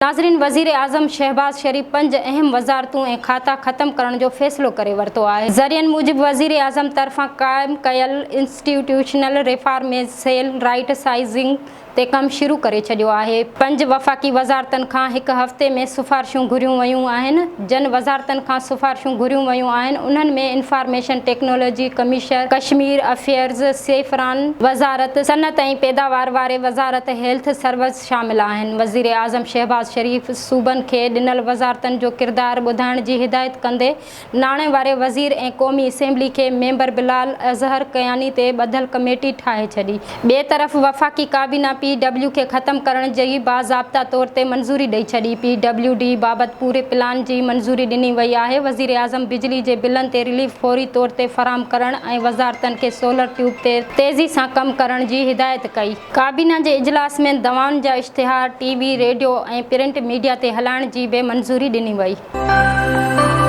ناظرين وزيراعظم شهباز شريف پنج اهم وزارتون ۽ کاتا ختم ڪرڻ جو فيصلو ڪري ورتو آهي. ذريعن موجب وزيراعظم طرفان قائم ڪيل institutional reforms cell right sizing تي ڪم شروع ڪري ڇڏيو آهي. پنج وفاقي وزارتن کان هڪ هفتي ۾ سفارشون گهريون ويون آهن. جن وزارتن کان سفارشون گهريون ويون آهن انهن ۾ information technology commissioner, Kashmir affairs, saffron وزارت، صنعت ۽ پيداوار واري وزارت، هيلٿ سروس شامل آهن. وزيراعظم شهباز شريف صوبن کي ڏنل وزارتن جو ڪردار ٻڌائڻ جي هدايت ڪندي ناڻي واري وزير ۽ قومي اسيمبلي کي ميمبر بلال اظهر ڪياني تي ٻڌل ڪميٽي ٺاهي ڇڏي. ٻئي طرف وفاقي ڪابينا پي ڊبليو کي ختم ڪرڻ جي باضابطا طور تي منظوري ڏئي ڇڏي. پي ڊبليو ڊي بابت پوري پلان جي منظوري ڏني وئي آهي. وزيراعظم بجلي جي بلن تي رليف فوري طور تي فراهم ڪرڻ ۽ وزارتن کي سولر ٽيوب تي تيزي سان ڪم ڪرڻ جي هدايت ڪئي. ڪابينا جي اجلاس ۾ دوائن جا اشتهار ٽي وي، ريڊيو ۽ پرنٽ ميڊيا تي هلائڻ جي به منظوري ڏني وئي.